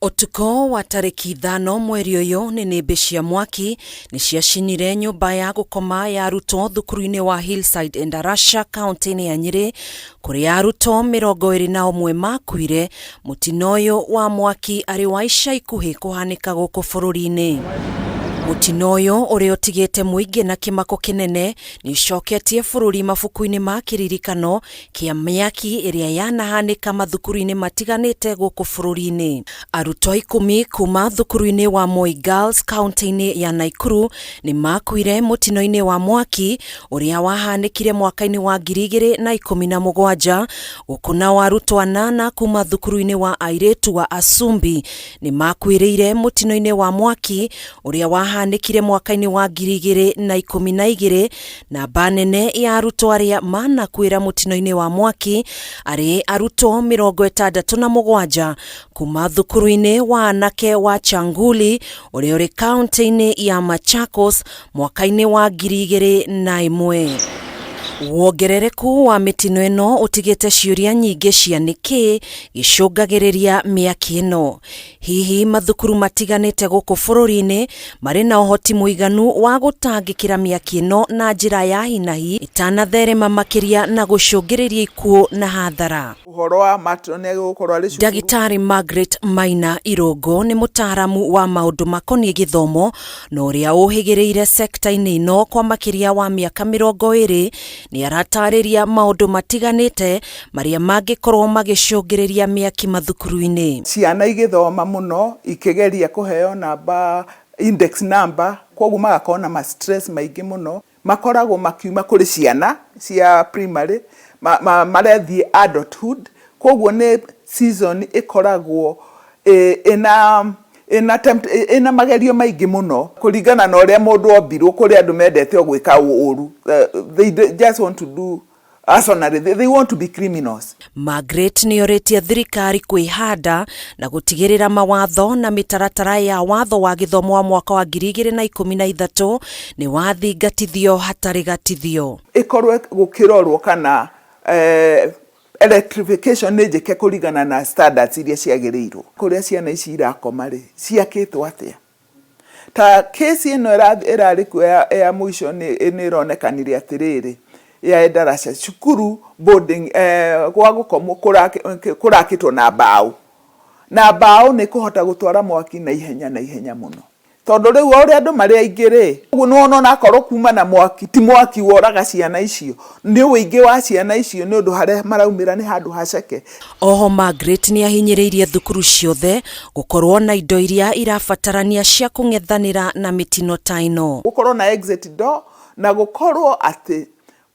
Ũtukũ wa tarĩki 5 mweri ũyũ, nĩnĩmbĩ cia mwaki nĩ ciacinire nyũmba ya gũkoma ya arutwo thukuru-inĩ wa Hillside Endarasha kaunti-inĩ ya Nyĩrĩ, kũrĩa arutwo 21 makuire. Mũtino ũyũ wa mwaki arĩ wa ica ikuhĩ kũhanĩka gũkũ bũrũri-inĩ. Mũtino ũyũ ũrĩa ũtigĩte mũingĩ na kĩmako kĩnene nĩ ũcoketie bũrũri mabuku-inĩ ma kĩririkano kĩa mĩaki ĩrĩa yanahanĩka mathukuru-inĩ matiganĩte gũkũ bũrũri-inĩ. Arutwo 10 kuma thukuru-inĩ wa Moi Girls kaunti-inĩ ya Naikuru nĩ makuire mũtino-inĩ wa mwaki ũrĩa wahanĩkire mwaka-inĩ wa 2017. Gũkũ nao arutwo 8 kuma thukuru-inĩ wa airĩtu wa Asumbi nĩ makuĩrĩire mũtino-inĩ wa mwaki ũrĩa wahanĩkire mwaka-inĩ wa 2012. Namba nene ya arutwo arĩa manakuĩra mũtino-inĩ wa mwaki arĩ arutwo 67 kuma thukuru-inĩ wa anake wa Changuli ũrĩa ũrĩ kaunti-inĩ ya Machakos mwaka-inĩ wa 2001. Wongerereku wa mĩtino ĩno ũtigĩte ciũria nyingĩ cia nĩkĩ gĩcũngagĩrĩria mĩaki ĩno. Hihi mathukuru matiganĩte gũkũ bũrũri-inĩ marĩ na ũhoti mũiganu wa gũtangĩkĩra mĩaki ĩno na njĩra ya hinahi ĩtanatherema makĩria na gũcũngĩrĩria ikuũ na hathara? Ũhoro wa matron nĩ agĩgũkorwo arĩ cukuru. Ndagĩtarĩ Margaret Maina Irũngũ nĩ mũtaaramu wa maũndũ makoniĩ gĩthomo na ũrĩa ũhĩgĩrĩire sekta-inĩ ĩno kwa makĩria wa mĩaka 20. Nĩ aratarĩria maũndũ matiganĩte marĩa mangĩkorwo magĩcũngĩrĩria mĩaki mathukuru-inĩ. Ciana igĩthoma mũno, ikĩgeria kũheo namba, index number, koguo magakorwo na ma stress maingĩ mũno. Makoragwo makiuma kũrĩ ciana cia primary marethiĩ adulthood, koguo nĩ season ĩkoragwo ĩna magerio maingĩ mũno kũringana na ũrĩa mũndũ ombirwo. Kũrĩ andũ mendete o gwĩka ũru. They just want to do arson, they want to be criminals. Margaret nĩ orĩtie thirikari kwĩhanda na gũtigĩrĩra mawatho na mĩtaratara ya watho wa gĩthomo wa mwaka wa 2013 nĩ wathingatithio hatarĩ gatithio. Ĩkorwo gũkĩrorwo kana electrification nĩ njĩke kũringana na standards iria ciagĩrĩirwo. Kũrĩa ciana ici irakoma rĩ, ciakĩtwo atĩa? Ta kesi ĩno ĩrarĩ kuo ya mũico, nĩ ĩronekanire atĩrĩrĩ, ya Endarasha, cukuru boarding, gwa gũkomwo kũrakĩtwo na mbaũ, na mbaũ nĩ kũhota gũtwara mwaki na ihenya, na ihenya mũno, tondũ rĩu o ũrĩa andũ marĩ aingĩ rĩ, ũguo nĩwona onakorwo kuma na mwaki, ti mwaki woraga ciana icio, nĩ ũingĩ wa ciana icio, nĩ ũndũ harĩa maraumĩra nĩ handũ haceke. Oho Margaret nĩ ahinyĩrĩirie thukuru ciothe gũkorwo na indo iria irabatarania cia kũng'ethanĩra na mĩtino ta ĩno. Gũkorwo na exit door, na gũkorwo atĩ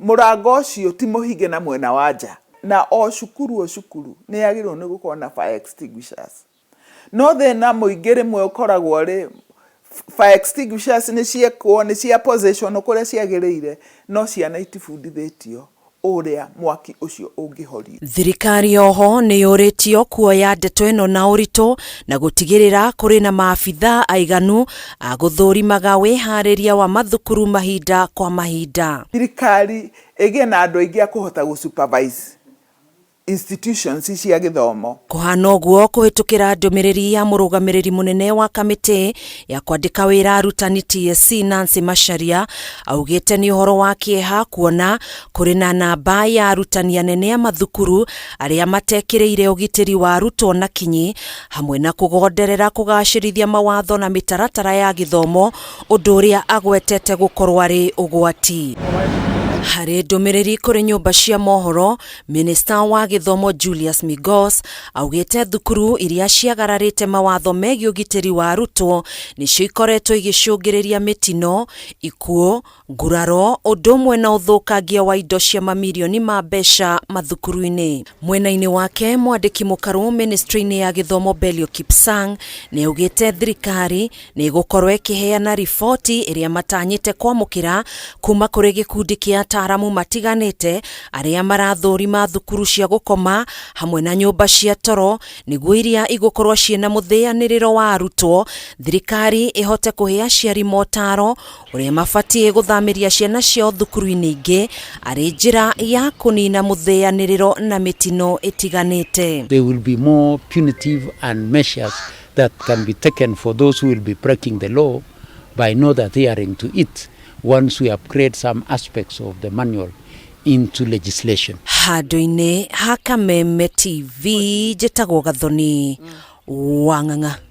mũrango ũcio ti mũhinge na mwena wa nja, na o cukuru o cukuru nĩ yagĩrĩirwo nĩ gũkorwo na fire extinguishers. No thĩna mũingĩ rĩmwe ũkoragwo rĩ, fire extinguishers nĩ ciekwo, nĩ cia position kũrĩa ciagĩrĩire, no ciana itibundithĩtio ũrĩa mwaki ũcio ũngĩhorio. Thirikari oho nĩ yũrĩtio kuoya ndeto ĩno na ũritũ na gũtigĩrĩra kũrĩ na maabitha aiganu a gũthũrimaga wĩharĩria wa mathukuru mahinda kwa mahinda. Thirikari ĩgĩe na andũ aingĩ a kũhota gũ supervise institutions cia gĩthomo. Kũhana ũguo kũhĩtũkĩra ndũmĩrĩri ya mũrũgamĩrĩri mũnene wa kamĩtĩ ya kwandĩka wĩra arutani TSC, Nancy Macharia, augĩte nĩ ũhoro wa kĩeha kuona kũrĩ na namba ya arutani anene a mathukuru arĩa matekĩrĩire ũgitĩri wa arutwo na kinyi, hamwe na kũgonderera kũgacĩrithia mawatho na mĩtaratara ya gĩthomo, ũndũ ũrĩa agwetete gũkorwo arĩ ũgwati. Harĩ ndũmĩrĩri kũrĩ nyũmba cia mohoro, minista wa gĩthomo Julius Migos augĩte thukuru iria ciagararĩte mawatho megiĩ ũgitĩri wa arutwo nĩcio ikoretwo igĩcũngĩrĩria mĩtino, ikuũ, nguraro, ũndũ ũmwe na ũthũkangia wa indo cia mamirioni ma mbeca mathukuru-inĩ. Mwena-inĩ wake, mwandĩki mũkarũ ministry-inĩ ya gĩthomo Belio Kipsang nĩ augĩte thirikari nĩ ĩgũkorwo ĩkĩheana riboti ĩrĩa matanyĩte kwamũkĩra kuma kũrĩ gĩkundi kĩa ataaramu matiganĩte arĩa marathũrima thukuru cia gũkoma hamwe na nyũmba cia toro, nĩguo iria igũkorwo ciĩna mũthĩanĩrĩro wa arutwo, thirikari ĩhote kũhe aciari motaro ũrĩa mabatiĩ gũthamĩria ciana ciao thukuru-inĩ ingĩ arĩ njĩra ya kũnina mũthĩanĩrĩro na mĩtino ĩtiganĩte. There will be more punitive and measures. that can be taken for those who will be breaking the law by not adhering to it once we upgrade some aspects of the manual into legislation. Handũ-inĩ ha Kameme TV, njĩtagwo Gathoni Wang'ang'a.